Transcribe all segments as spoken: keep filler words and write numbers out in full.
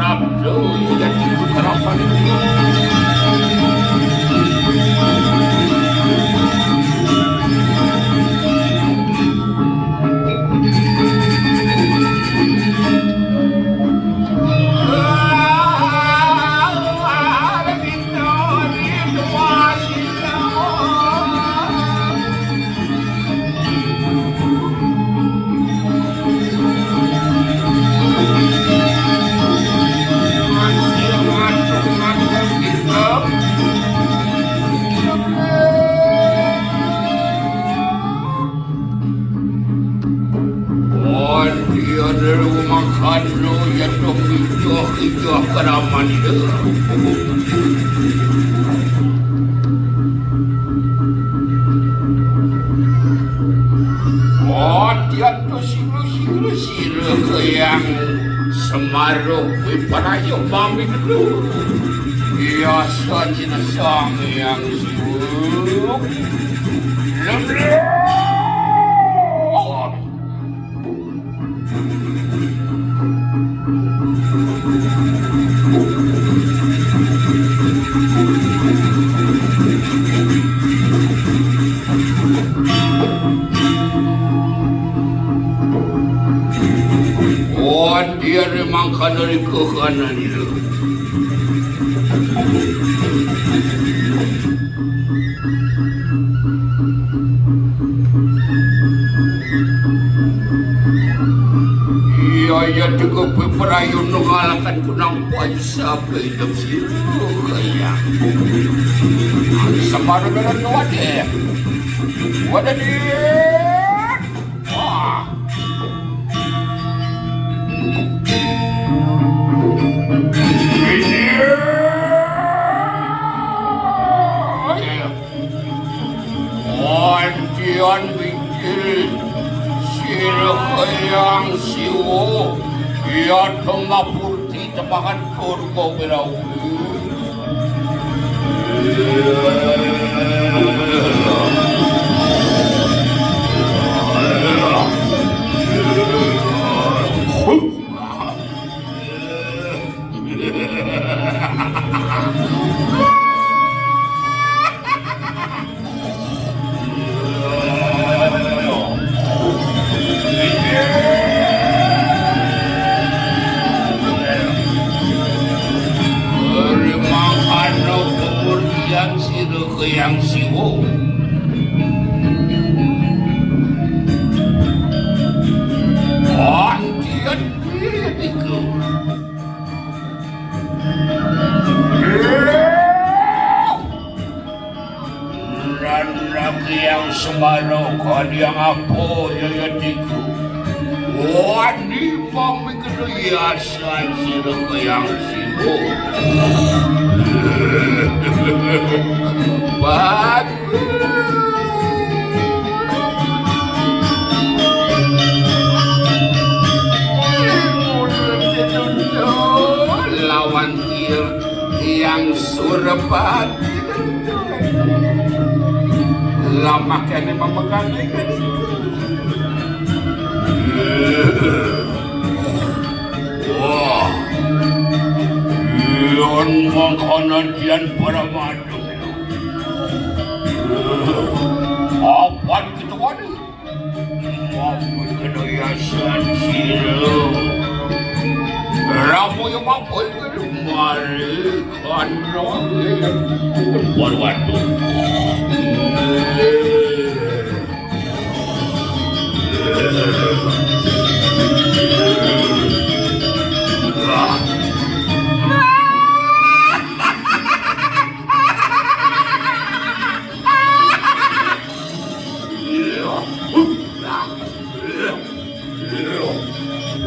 Sabdo, iya, di kerapan. Wan, iya, dulu makan lu, ya, dong, ijo, ijo, keraman, ya. Oh, dia tuh silu-silu sira ke yang semaruk wiparayo pamit dulu. Iya, sajina sang yang sibuk. Leblok. Oh, dia memang kan dari kekanan itu. Iya, iya, cukup berayun mengalahkan kunang pun sampai hidup sira kaya. Separuh dalam wadah. Wadah dia. Wah. Ini. Antian mikir sira kayang siwa, iya temapurti tepangan turga wirawi. Rimangkana pamurtian sira kayang siwa. Antian diri iku. Lan rakyang semana kadiang apa yayatiku. Wani pamikir yasan sira kayang sibuk. Bagus. Lawan Hyang Surapati. Lamak kene memegang ikan. Wah. Yon makanan dian para madu. Apan kita wani. Mampu kena yasan sira. Ramu yang mampu kena mari kandang yang pun parwatu.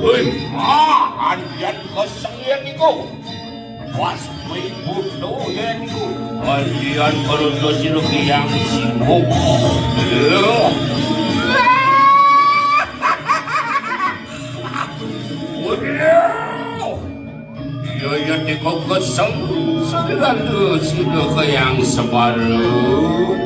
Hei, ah, andian kesenggian niku. Pas ibu doyan niku. Andian perut sira kayang sibuk. Waduh. Yayat iko keseng, saliran tu sida kayang separuh.